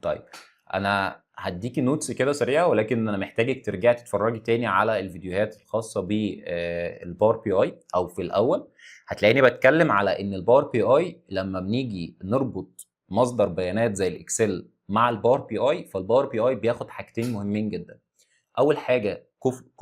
طيب، انا هديكي notes كده سريعه، ولكن انا محتاجك ترجعي تتفرجي تاني على الفيديوهات الخاصة بال Power BI. او في الاول هتلاقيني بتكلم على ان ال Power BI لما بنيجي نربط مصدر بيانات زي ال Excel مع ال Power BI، فال Power BI بياخد حاجتين مهمين جدا. اول حاجة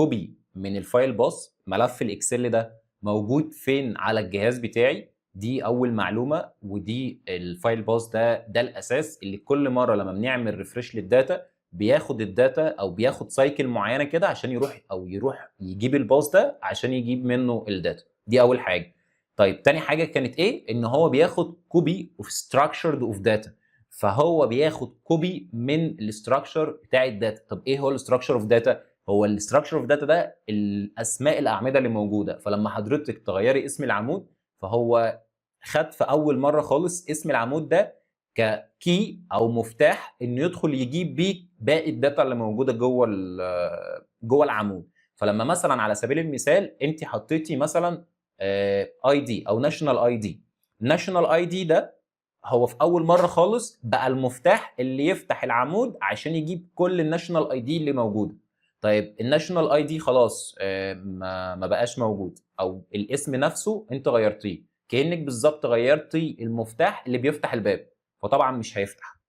copy من ال file path، ملف ال Excel ده موجود فين على الجهاز بتاعي، دي اول معلومه. ودي ال file path ده الاساس اللي كل مرة لما بنعمل refresh لل data بياخد ال data او بياخد cycle معينة كده عشان يروح او يروح يجيب ال path ده عشان يجيب منه ال data. دي اول حاجه. طيب، تاني حاجة كانت ايه؟ ان هو بياخد copy of structured of data، فهو بياخد copy من ال structure بتاع ال data. طب ايه هو ال structure of data؟ هو ال structure of data ده الاسماء الاعمدة اللي موجوده. فلما حضرتك تغيري اسم العمود، فهو خد في اول مرة خالص اسم العمود ده ك key او مفتاح انه يدخل يجيب بيه باقي ال data اللي موجودة جوه العمود. فلما مثلا على سبيل المثال انت حطيتي مثلا ID او national ID، national ID ده هو في اول مرة خالص بقى المفتاح اللي يفتح العمود عشان يجيب كل ال national ID اللي موجوده. طيب، ال national ID خلاص ما بقاش موجود او الاسم نفسه انت غيرتيه، كانك بالظبط غيرتي المفتاح اللي بيفتح الباب، فطبعا مش هيفتح.